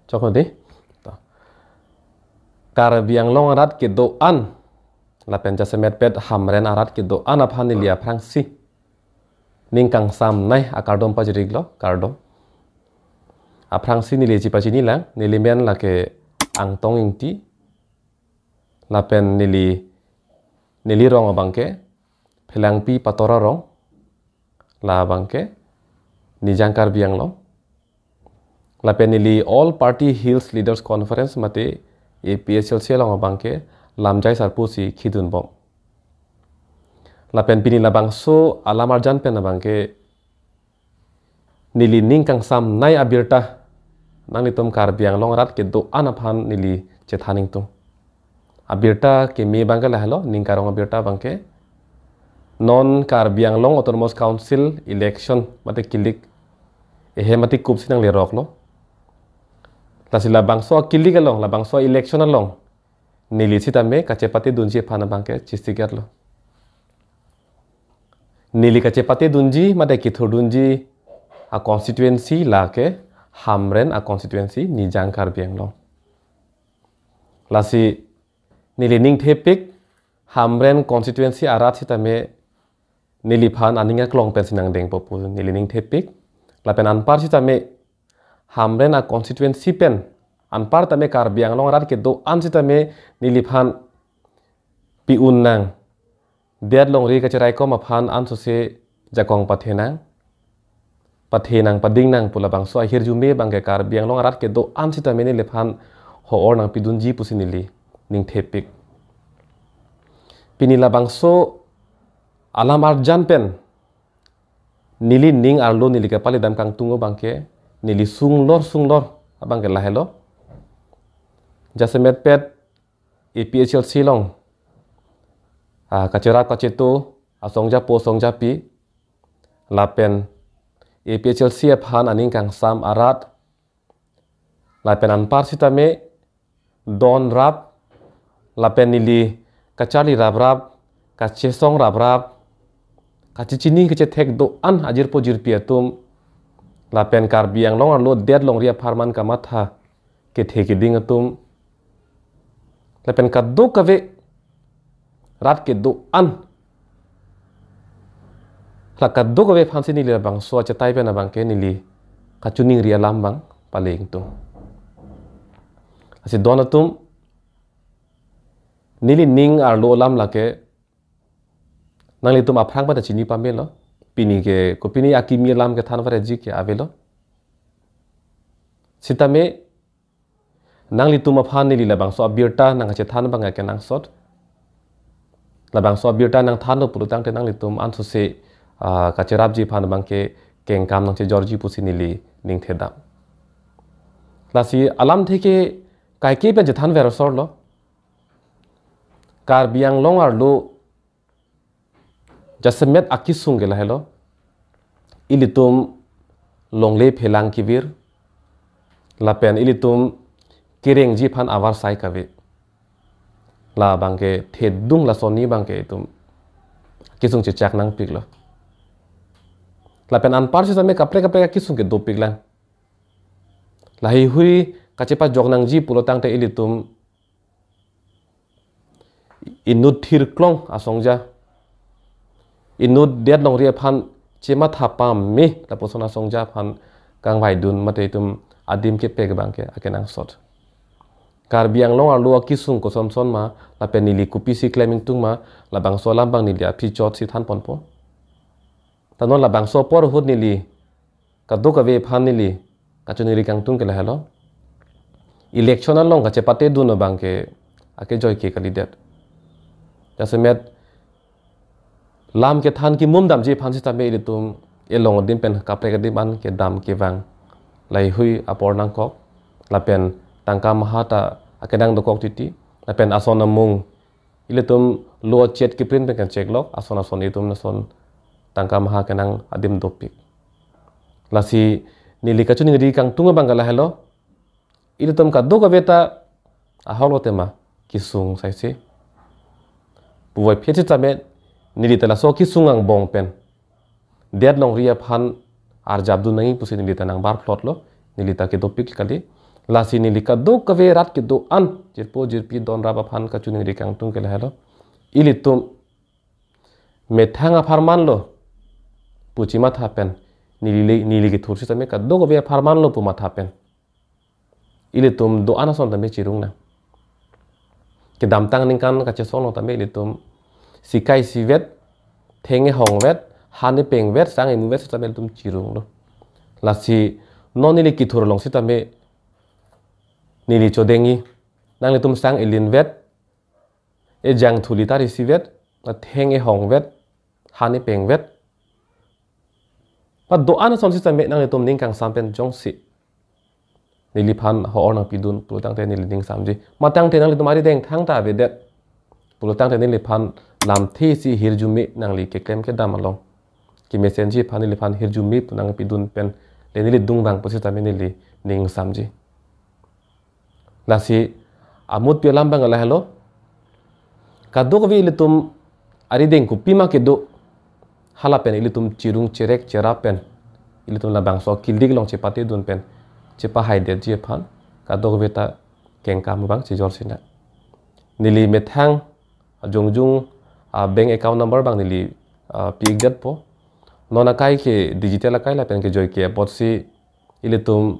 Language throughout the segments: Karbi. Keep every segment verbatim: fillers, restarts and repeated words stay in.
Choklo dei. To. Karbi Anglong arat kedo-an lapen jasemetpet Hamren arat kedo-an aphan neli aphrangsi ning kangsamnei akardom pajir-iklo, kardom. Aphrangsi neli chepachinilang, neli men lake Angtong Ingti, lapen neli, neli rong abangke Phelangpi Pator arong, labangke Nijang Karbi Anglong. Lapen neli All Party Hills Leaders Conference mate A P H L C along abangke lamjai sarpo si khidunbom. Lapen pini labangso alam arjan pen abangke neli ning kangsamnei abirta nanglitum Karbi Anglong arat kedo-an aphan neli chethan ingtung. Abirta keme abangke lahelo, ning karong abirta abangke non Karbi Anglong Autonomous Council election mate kilik ehem mate kup si nangleroklo. Lasi labangso kilik along, labangso election along neli sitame kachepatedunji aphan abangke chesik-etlo. Neli kachepatedunji mate kethurdunji a constituency lake Hamren a constituency, Nijang Karbi Anglong. Lasi neli ningthepik, Hamren constituency arat sitame neliphan aning aklong pensi nangdengpo pu neli ningthepik. Lapen anpar sitame Hamren a constituency pen anpar tame Karbi Anglong arat kedo-an sitame neliphan pi-un nang, det longri kacheraikom aphan ansose jakong pathenang, pathenang, padingnang pu labangso ahirjume abangke Karbi Anglong arat kedo-an sitame neliphan ho-or nangpidunji pusi neli ningthepik. Pini labangso alam arjan pen neli ning arlo neli kapalidam kangtung abangke, neli sunglor sunglor abangke lahelo. Jasemetpet A P H L C along, ah, kacherap kacheto asongjapo asongjapi, lapen A P H L C aphan aning kangsam arat, lapen anpar sitame don rap, lapen neli kacharli raprap, kachesong raprap, kachechini kachethek do-an ajirpo jirpi atum, lapen Karbi Anglong arlo det longri apharman kamatha kethe keding atum, lapen kadokave rat kedo-an, la kadokave aphansi neli labangso achetai pen abangke neli kachiningri alam abang pale ingtung. Lasi don atum, neli ning arlo alam lake nanglitum aphrang pada chini pamelo. Pini ke, kopine akimi alam kethan varetji ke avelo. Sitame nanglitum aphan neli labangso abirta nangkachethan abang akenangsot. Labangso abirta nangthanlo pulotangte nanglitum ansose, ah, kacherapji aphan abangke kengkam nangchejorji pusi neli ningthedam. Lasi alamthe ke kaike pen chethan versorlo. Karbi Anglong arlo jasemet akesung ke lahelo. Ilitum longle phelang kevir, lapen ilitum kerengji aphan avarsai kave. Labangke thedung lasonni abangke itum kesung chechak nangpiklo. Lapen anpar sitame kaprek kaprek akesung ke dopiklang. Laheihui kachepajok nangji pulotangte ilitum inut thirklong asongja, inut det longri aphan chematha pame lapuson asongja aphan kangvaidun mate itum adim kepek abangke akenangsot. Karbi Anglong arlo akesung kosonson ma, lapen neli kopisi klem ingtung ma, labangso alam abang neli aphi chotsi thanponpo. Ta non labangso apor ahut neli kadokave aphan neli kachiningri kangtung ke lahelo. Election along kachepatedun abangke akejoi ke kalidet. Jasemet lam kethan kemum damji aphan sitame ilitum elong adim pen kaprek adim an kedam kevang laheihui apor nangkok, lapen tangka maha ta akenang dokok titi, lapen ason amung ilitum lo chet keprint pen kan cheklok, ason ason itum lason tangka maha kenang adim dopik. Lasi neli kachiningri kangtung abang ke lahelo, ilitum kadokave ta ahok lo tema kesung saisi. Puvoiphit sitame neli ta laso kesung angbong pen det longri aphan arjapdun nangji pusi neli ta nangbar phlotlo, neli ta kedopik kali. Lasi neli kadokave rat kedo-an jirpo jirpi don rap aphan kachiningri kangtung ke lahelo. Ilitum methang apharman lo pu chimatha pen, neli, neli kethur sitame kadokave apharman lo pu matha pen ilitum do-an ason tame chirung nang. Kedamtang ningkan kachesong along tame ilitum sikai isivet, theng ihongvet, han ipengvet, sang imuvet sitame ilitum chirunglo. Lasi non neli kethur along sitame neli chodengji, nanglitum sang ilinvet, ejang thuli tar isivet, theng ihongvet, han ipengvet. Pado-an ason sitame nanglitum ning kangsam pen jongsi neliphan ho-or nangpidun pulotangte neli ning samji. Matangte nanglitum arideng thangta avedet pulotangte neliphan lamthe isi hirjume nangli keklem kedam along kemesenji aphan neliphan hirjume pu nangpidun pen le neli dungvang pusitame neli ning samji. Lasi amutpi alam abang lahelo. Kadokave ilitum arideng kopima kedo, hala pen ilitum chirung cherek cherap pen ilitum labangso kilik along chepatedun pen chepahaidetji aphan kadokave ta kengkam abang chejor sinang. Neli methang ajongjung a-bank account number abang neli, ah, pi-ikdetpo. Non akai ke digital akai lapen kejoike apotsi ilitum,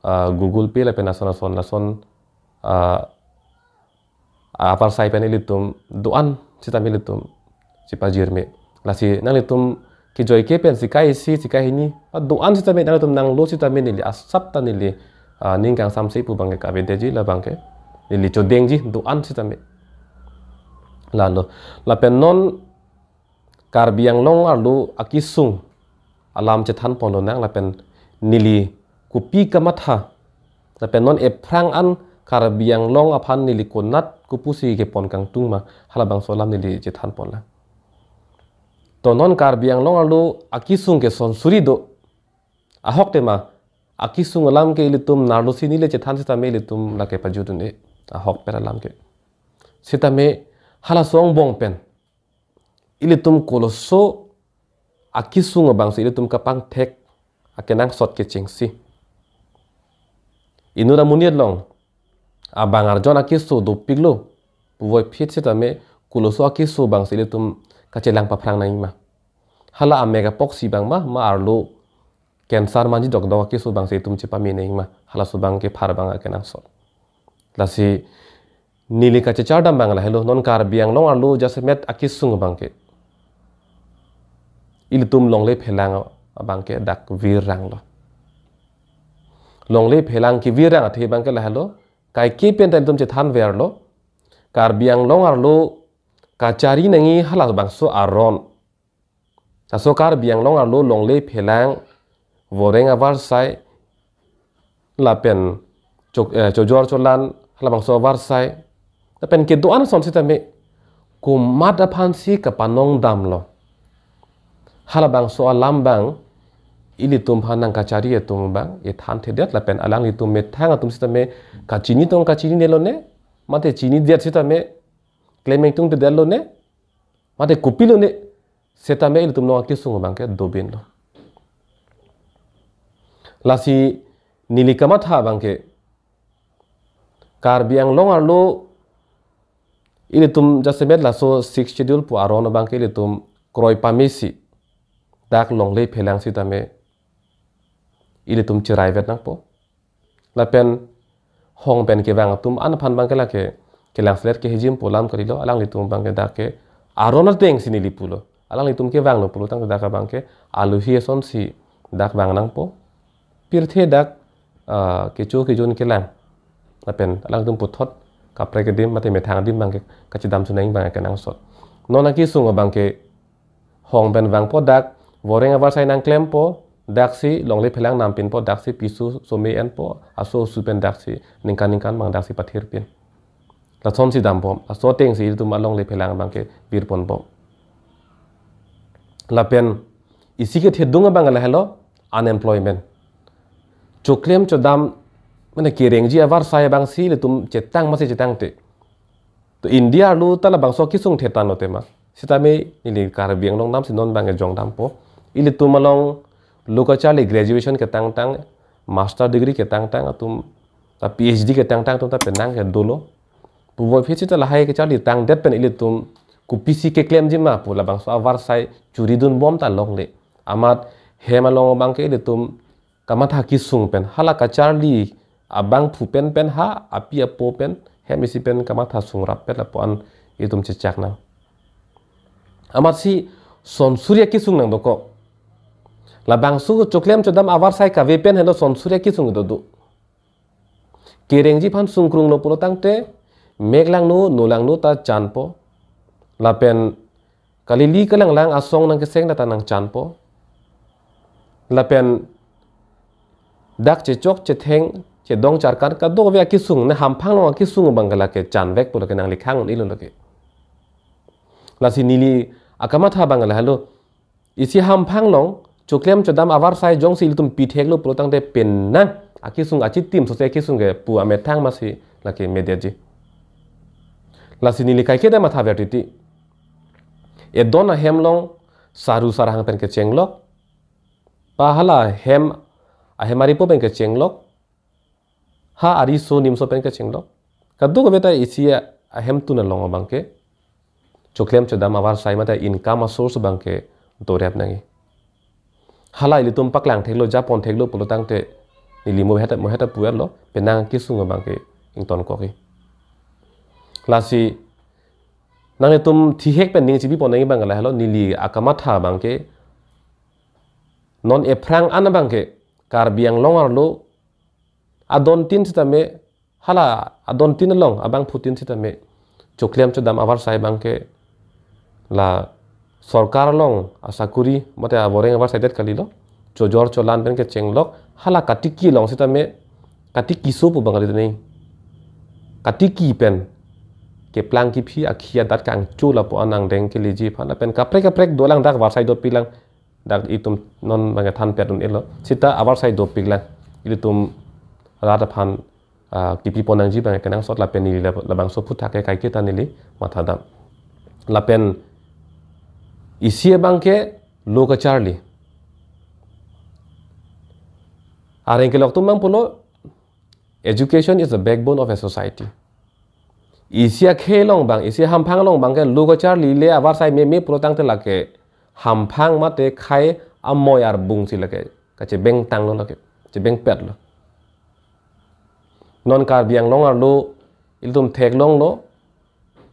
ah, Google Pay lapen ason ason lason, ah, avarsai pen ilitum do-an sitame ilitum chepajirme. Lasi nanglitum kejoike pen sikai isi, sikai hini, ah, do-an sitame nanglitum nanglo sitame neli asap ta neli, ah, ning kangsamse pu abangke kavedetji labangke. Neli chodengji do-an sitame. Lalo, lapen non Karbi Anglong arlo akesung alam chethanpon lonang lapen neli kopi kamatha lapen non ephrang an Karbi Anglong aphan neli konat kopusi kepon kangtung ma, halabangso alam neli chethanpon lang. To non Karbi Anglong arlo akesung ke son suri do. Ahok tema akesung alam ke ilitum narlosi neli chethan sitame ilitum lake pajutun e. Ahokpet alam ke. Sitame halaso angbong pen ilitum koloso akesung abangsi ilitum kapangthek akenangsot kechengsi. Inut amonit along abang arjon akeso dopiklo puvoiphit sitame koloso akeso abangsi ilitum kachelang paphrang nangji ma. Hala amek apoksi abang ma, ma arlo cancer manji dokdok akeso abangsi itum chepame nangji ma, halaso abangke phar abang akenangsot. Lasi neli kachechardam abang lahelo, non Karbi Anglong arlo jasemet akesung abangke ilitum longle phelang abangke dak virranglo. Longle phelang kevirrang athe abangke lahelo, kaike pen ta ilitum chethanverlo, Karbi Anglong arlo kachari nangji halabangso aron. Laso Karbi Anglong arlo longle phelang, voreng avarsai, lapen chok-, eh, chojor cholan, halabangso avarsai, lapen kedo-an ason sitame komat aphansi kapanong damlo. Halabangso alam abang ilitum aphan nangkachari atum abang ethanthedet lapen alanglitum methang atum sitame kachini tong kachinine lone, mate chinidet sitame klem ingtungtedet lone, mate kopilone, setame ilitum along akesung abangke dobinlo. Lasi neli kamatha abangke Karbi Anglong arlo ilitum jasemet laso Sixth Schedule pu aron abangke ilitum kroi pamesi dak longle phelang sitame ilitum cheraivet nangpo. Lapen hong pen kevang atum an aphan abangke lake kelangselet kehijim pu alam kalilo, alanglitum abangke dak ke aron atengsi neli pulo. Alanglitum kevanglo pulotangte dak abangke aluhi asonsi dak vang nangpo. Pirthe dak, ah, kecho kejun kelang. Lapen alanglitum puthot kaprek adim mate methang adim abangke kachedam sunang abangke kenangsot. Non akesung abangke hong pen vangpo dak, voreng avarsai nangklempo daksi, longle phelang nampinpo daksi, piso some enpo, aso asu pen daksi, ningkan ningkan abang daksi pathirpin. Lasonsi dampo, laso atengsi itum alongle phelang abangke virponpo. Lapen isi kethedung abang lahelo unemployment. Choklem chodam mane kerengji avarsai abangsi ilitum chetang masi chetangte. To India arlo ta labangso akesung thetan lo tema. Sitame neli Karbi Anglong damsi non abang ejong dampo. Ilitum along lo kacharli graduation ketangtang, master degree ketangtang atum ta P H D ketangtang atum ta penang ke dolo. Puvoiphit seta lahai kacharli tangdet pen ilitum kopisi keklemji ma pu labangso avarsai churi dunbom ta longle. Amat hem along abangke ilitum kamatha kesung pen, hala kacharli abangphu pen pen ha, api apo pen, hem isi pen kamatha sungrap pen lapu-an itum chechak nang. Amatsi son suri akesung nangdokok. Labangso choklem chodam avarsai kave pen henlo son suri akesung do do. Kerengji aphan sungkrunglo pulo tangte, mek langno, no langno ta chanpo. Lapen kalili kalanglang asong nangkeseng ta nangchanpo. Lapen dak chechok chetheng chedong charkan kadokave akesung, ne hamphang along akesung abangke lake chanvekpo lake, nangli khang un-elo lake. Lasi neli akamatha abang lahelo, isi hamphang along choklem chodam avarsai jongsi ilitum pitheklo pulo tangte penang akesung achitim sose akesung ke pu amethang masi lake medetji. Lasi neli kaiketa mathaver titi. Edon ahem along saru sarhang pen kechenglok, pa hala hem ahem aripo pen kechenglok, ha ariso nimso pen kechenglok. Kadokave ta isi ahemtun along abangke choklem chodam avarsai mate income asource abangke dorep nangji. Hala ilitum paklang theklo, japon theklo pulo tangte neli mo heta mo heta puverlo, penang kesung abangke ingtonkokji. Lasi nanglitum thihek pen ning chibipon nangji abang lahelo, neli akamatha abangke non ephrang an abangke Karbi Anglong arlo adontin sitame, hala adontin along abangphutin sitame choklem chodam avarsai abangke la sorkar along asakuri mate avoreng avarsai det kalilo, chojor cholan pen kechenglok, hala katiki along sitame, katikiso pu bang kali tene, katiki pen keplang kephi akhi adat kangcho lapu-an angdeng keleji aphan, lapen kaprek kaprek dolang, dak varsai dopiklang, dak itum non abangke thanpet un-elo, seta avarsai dopiklang, ilitum rat aphan, ah, kipipon nangji abang kenangsot, lapen neli lab-, labangso aphuthak ke kaiketa neli mathadam. Lapen isi abangke lo kacharli. Areng kelok atum abang pulo, education is the backbone of a society. Isi akhei along abang, isi hamphang along abangke lo kacharli le avarsai meme pulo tangte lake hamphang mate khei amoi arbung si lake kachebengtanglo, lake chebengpetlo. Non Karbi Anglong arlo ilitum theklonglo,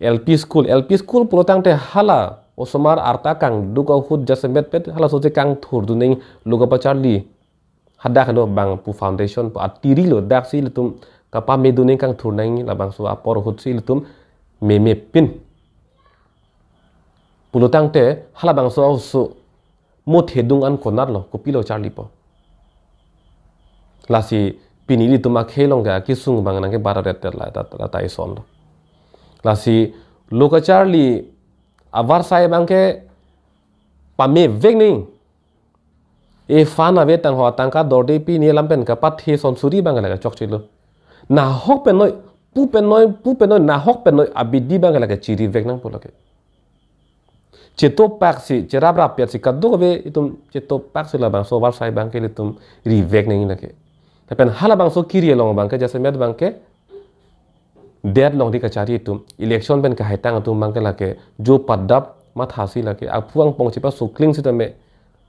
L P school, L P school pulo tangte hala osomar arta kangduk ahut jasemet pet hala soche kangthurdun nangji, lo kapacharli. Hadak lo bang pu foundation pu atirilo, daksi ilitum kapamedun nangji, kangthur nangji, labangso apor ahutsi ilitum memepin pulo tangte halabangso aso mo thedung an konatlo, kopilo charlipo. Lasi pini ilitum akhei along ke akesung abang nangkebarat ret la ta, la ta isonlo. Lasi lo kacharli avarsai abangke pamevek nangji. E fund avetang ho atangka dorde pini alam pen kapathe son suri abang lake chokchelo. Nahok pen noi, pu pen noi, pu pen noi, nahok pen noi abidi abang lake chirivek nangpo lake. Chetopaksi, cheraprap petsi kadokave itum chetopaksi labangso avarsai abangke ilitum rivek nangji lake. Lapen halabangso kiri along abangke jasemet abangke det longri kachari atum, election pen kahaitang atum abangke lake jo padap mathasi lake aphu angpong chepasokling sitame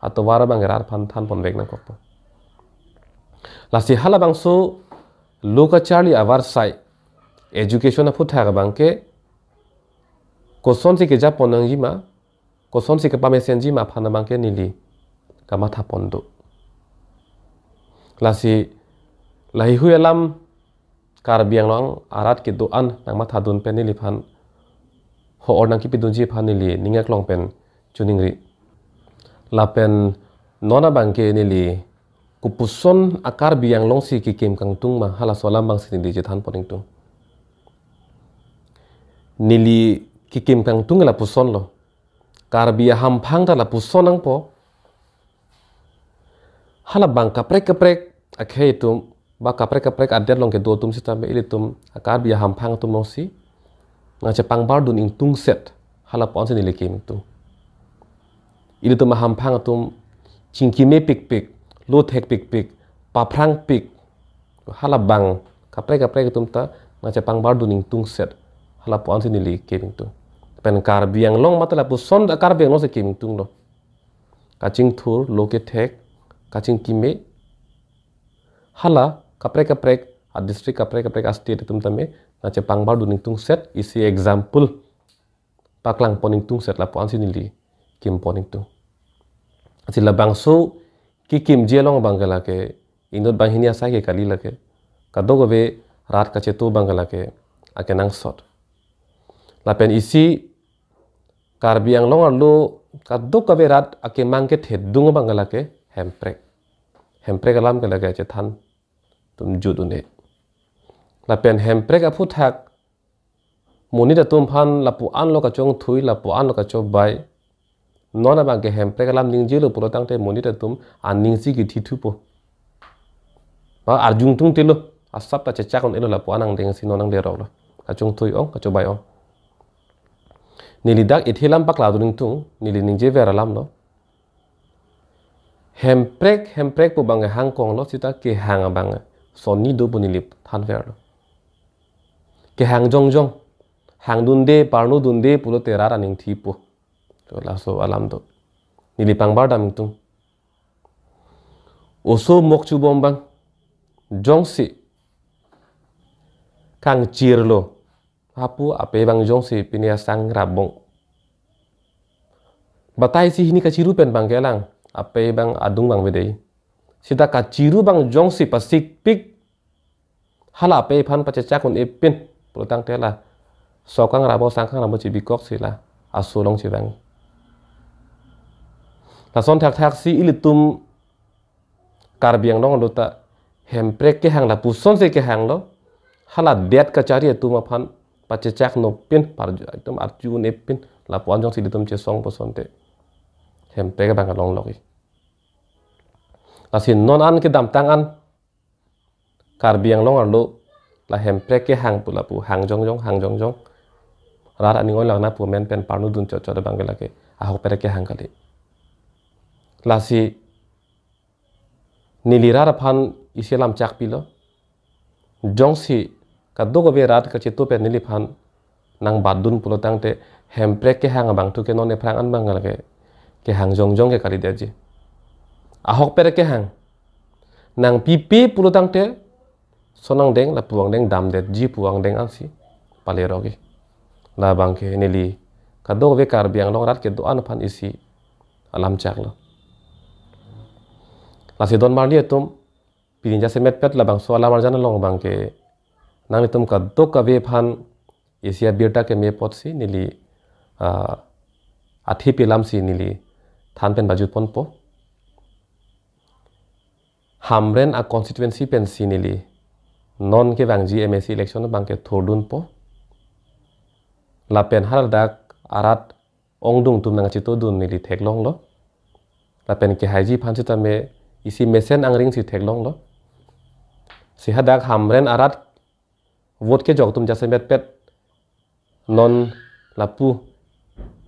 atovar abangke rat aphan thanponvek nangkokpo. Lasi halabangso lo kacharli avarsai education aphuthak abangke kosonsi kejapon nangjima, kosonsi kepamesenjima aphan abangke neli kamathapon do. Lasi laheihui alam Karbi Anglong arat kedo-an nangmathadun pen neliphan ho-or nangkipidunji aphan neli ning aklong pen choningri. Lapen non abangke neli kopuson a-Karbi Anglong si kekim kangtung ma, halaso alam abangsi neli chethanpon ingtung. Neli kekim kangtung lapusonlo. Karbi ahamphang ta lapuson nangpo. Halabang kaprek kaprek akhei atum, ba kaprek kaprek adet along kedo atum sitame ilitum a-Karbi ahamphang atum alongsi nangchepangbardun ingtungset, halapu-ansi neli kim ingtung. Ilitum ahamphang atum chingkimepikpik, lothekpikpik, paphrangpik, halabang kaprek kaprek atum ta nangchepangbar dun ingtungset. Halapu ansi neli kim ingtung. Pen Karbi Anglong mate lapuson ta Karbi Anglong si kim ingtunglo. Kachingthur, lo kethek, kachingkime. Hala kaprek kaprek, a district kaprek kaprek, a state atum tame nangchepangbar dun ingtungset, isi example paklangpon ingtungset lapu ansi neli kimpon ingtung. Si labangso kekimji along abang ke lake, inut banghini asai ke kali lake, kadokave rat kacheto abang ke lake akenangsot. Lapen isi Karbi Anglong arlo kadokave rat akemang kethedung abang ke lake hemprek. Hemprek alam ke lake chethan atum jut un-e. Lapen hemprek aphuthak monit atum aphan lapu anlo kachongthui, lapu anlo kachobai. Non abang ke hemprek alam ningjelo pulo tangte monit atum aning si kithithupo. Ba arjung tungtelo, asap ta chechak un-elo lapu an angdeng si non angderoklo. Kachongthui ong, kachobai ong. Neli dak ithi lam pakla dun ingtung, neli ningjever alamlo. Hemprek, hemprek pu abang hangkonglo, sita kehang abang sonni do pu neli thanverlo. Kehang jongjong, hangdunde, parnodunde pulote rat aning thipo. To laso alam do. Neli pangbar dam ingtung. Oso mokchu bom abang jongsi kangchirlo, hapu apei abang jongsi pine asang rabong. Batai si hini kachiru pen abang kelang, apei abang adung abang bedei. Sita kachiru abang jongsi pasikpik, hala apei aphan pachechak un-e pin pulo tangte la sok kangrabo, sang kangrabo chibikok si la aso along chevang. Lason thakthak si ilitum Karbi Anglong arlo ta hemprek kehang lapuson si kehanglo. Hala det kachari atum aphan pachechak nopin, parju, itum arju un-e pin, lapu an jongsi ilitum chesongpo asonte hemprek abang along lok-i. Lasi non an kedamtang an Karbi Anglong arlo la hemprek kehang pu lapu hang jongjong, hang jongjong. Rat aning oilangna pu amen pen parnodun chotchot abang ke lake ahokpet kehang kali. Lasi neli rat aphan isi lamchak pilo. Jongsi kadokave rat kacheto pen neliphan nangbatdun pulo tangte hemprek kehang abangthu ke non ephrang an abang lake kehang jongjong ke kalidetji. Ahokpet kehang. Nangpipe pulo tangte son angdeng lapu angdeng damdetji pu angdeng ansi palerok-i. Labang ke neli kadokave Karbi Anglong arat kedo-an aphan isi alamchaklo. Lasi don marli atum, pini jasemetpet labangso alam arjan along abang ke nanglitum kadokave aphan isi abirta keme apotsi neli, ah, athe pi alamsi neli than pen bajut ponpo. Hamren a constituency pensi neli non kevangji M A C election abang ke thurdunpo. Lapen hadak arat ongdung atum nangchetodun neli theklonglo. Lapen kehaiji aphan sitame isi mesen angring si theklonglo. Si hadak Hamren arat vote kejok atum jasemetpet non lapu,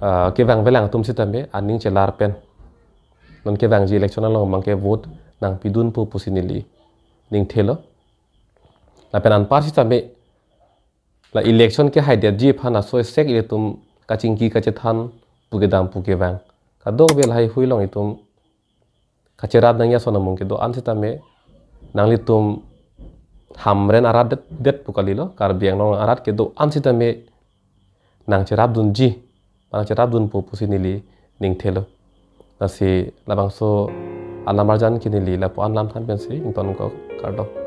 ah, kevangvelang atum sitame aning chelar pen non kevangji election along abang ke vote nangpidunpo pusi neli ningthelo. Lapen anpar sitame la election kehaidetji aphan aso esek ilitum kachingki kachethan pu kedam pu kevang. Kadokave lahai hui along itum kacherap nangji ason amung kedo-an sitame nanglitum Hamren arat det, det pu kalilo, Karbi Anglong arat kedo-an sitame nangcherapdunji, nangcherapdunpo pusi neli ningthelo. Lasi labangso alam arjan ke neli lapu an lam than pensi ingtonkok, kardom.